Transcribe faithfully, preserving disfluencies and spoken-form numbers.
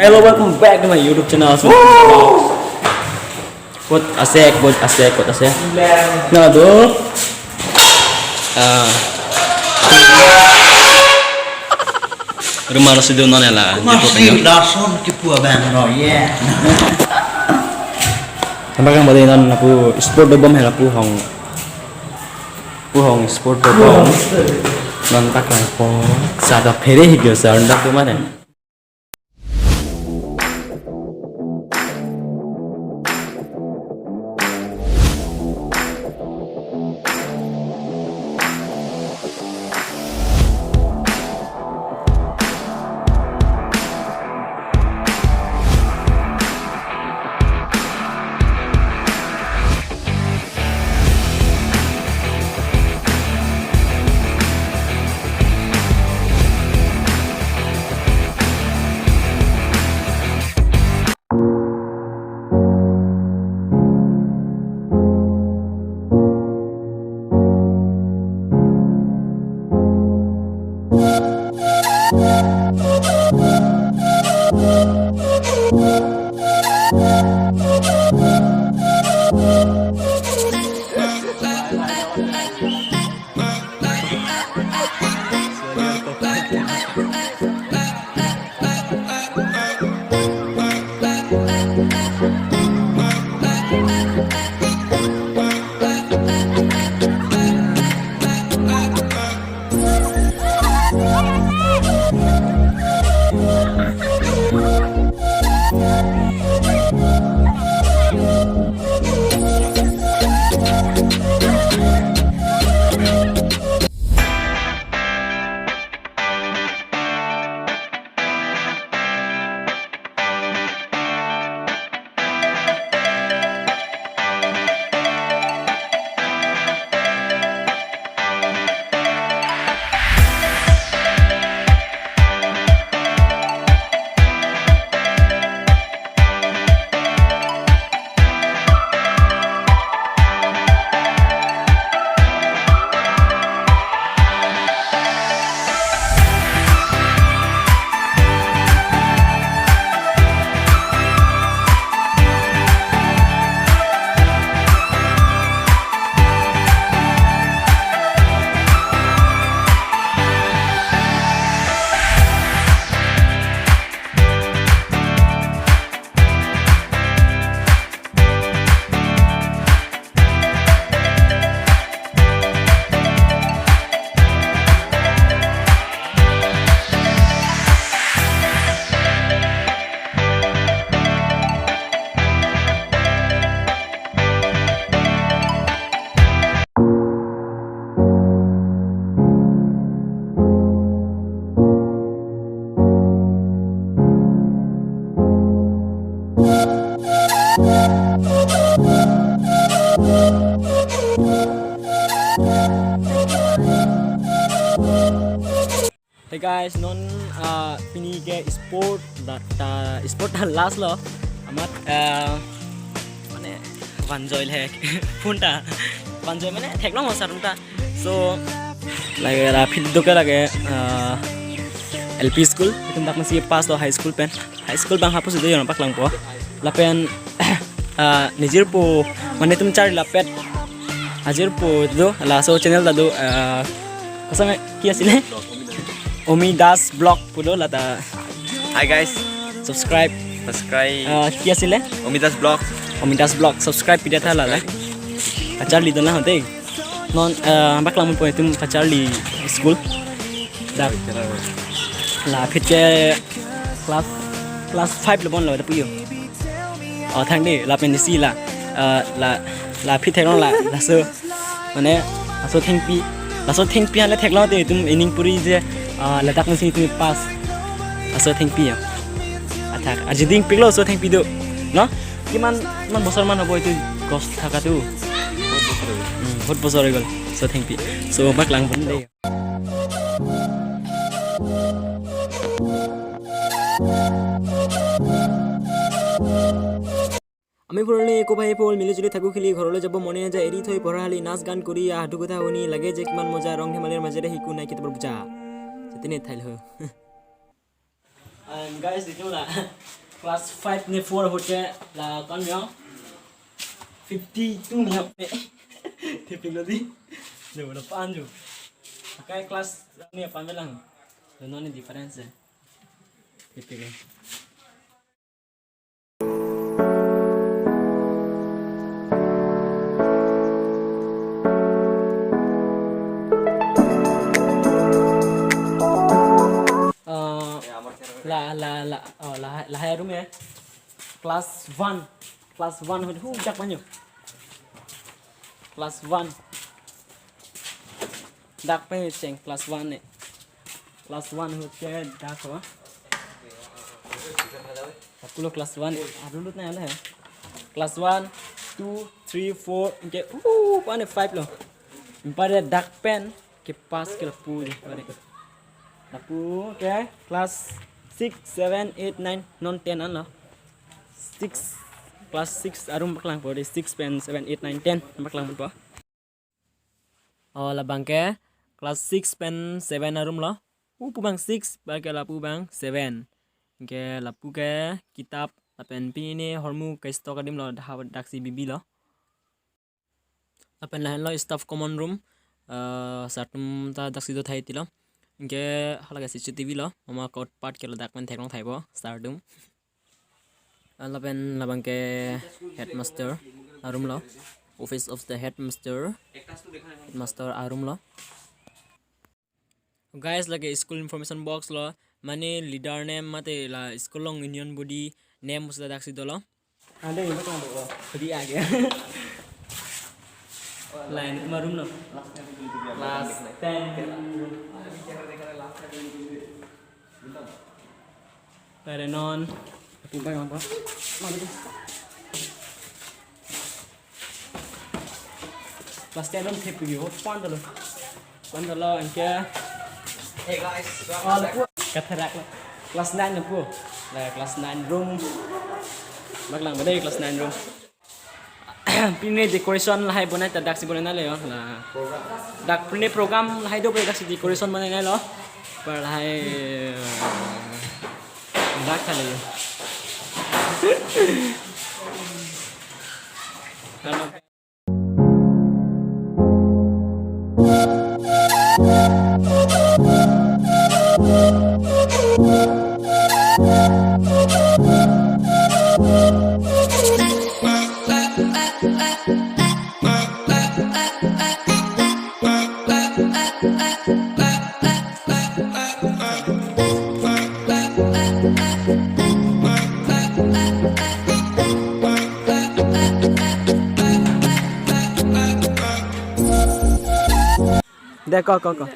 Hello, welcome back to my YouTube channel. So, kot ase, kot ase, kot ase. Na do. Ah. Rumah lo sido non ela. Masih lason kipu abang lo, yeah. Tambah kan balik non aku sport dobom hela pu hong. Pu hong sport dobom. Non tak lang po. Sada phere higyo sa ndak tu mana? Hey guys, non, ah, pini ke sport data, sport ta last lo. Amat, ah, mane vanjoy le phone ta. Vanjoy mane theklong ho sar ta. So, lake la phit do ke lake, ah, L P school, itum dak masi pass lo high school pen. High school bang hapu sudah yang nampak lang po. Lapen, ah, nejirpo, mane itum charli lapet. Ajirpo do, laso channel ta do, ah, kosam ki asile? Omi Das Vlog pu do lata. Hi guys, subscribe. Subscribe. Ah, ki asile? Omi Das Vlog. Omi Das Vlog, subscribe pida tha lala. Subscribe. Kacharli dona hote. Non, ah, bak lang po itum kacharli school. Dak. La phit ke class, class five lo bon lo da puyo. Oh, thang de, lapen isi la, ah, la, la phit theklong la, laso, mane, laso thengpi, laso thengpi hale theklong te itum ening puri je, ah, ladak nasi itum pass. Laso thengpi ya. Athak, arjiding piklo laso thengpi do. No? Kiman, kiman bosor man hobo itum gos thaka tu. Hmm, bahut bosor gol. Laso thengpi. So, bak lang pon de. আমি ফুলনি একো ভাই ফুল মিলিজুলি থাকো খেলি ঘৰলৈ যাব মনে নাযায় এৰি থৈ পঢ়াশালি নাচ গান কৰি আহ দুখোটা শুনি লাগে যে কিমান মজা ৰং ধেমালিৰ মাজেৰে শিকো নাই কিতাপৰ বুজা। যেতেনে ঠাইল হয়। And guys, diklo la class five ne four ahut ke la kon yo fifty-two ne. Thepik lo dei. Lo lo pan jo. Akai class ne pan lang. Lo non ne difference eh. Thepik lo. Uh, la la la oh, la lahai room eh. Class one. Class one ahut hu dak banyo. Class one. Dak pen cheng class one ne. Class one ahut ke dak ho. Lapulo class one. Adulut na ala hai. Class one, two, three, four. Ke uh pan five lo. Pada dak pen ke pass ke lapu je. Lapu ke class six, seven, eight, nine, non ten anlo. Six, class six arum paklang po dei, six pen seven, eight, nine, ten paklang po. Oh, labang ke class six pen seven arum lo. Upu bang six, ba ke lapu bang seven. Ke lapu ke kitap lapen pini hormu ke stock adim lo dah daksi bibi lo. Lapen lahen lo staff common room, eh, sir atum ta daksi do thai ti lo. Ke hala ke C C T V lo, mama kot part ke lo dak pen theklong thai po, sir atum. Lapen labang ke headmaster arum lo, office of the headmaster, headmaster arum lo. Guys, lake school information box lo, mane leader name mate la school along union body name pusi daksi dolo. Ada yang betul ada. Kodi age. Line kuma room lo. Class ten. Pare non. Tumpai apa? Mana tu? Class ten room thepik yo, pan dolo. Pan dolo, anke. Hey guys, oh, lapu. Katherak lo. Class nine lapu. La class nine room. Bak lang badai class nine room. Pini decoration lahai bonai ta daksi bonai nai lo yo. La. Dak pini program lahai do bonai daksi decoration bonai nai lo. Par lahai, eh, dak kali yo. Halo. Dek, ko, ko, ko.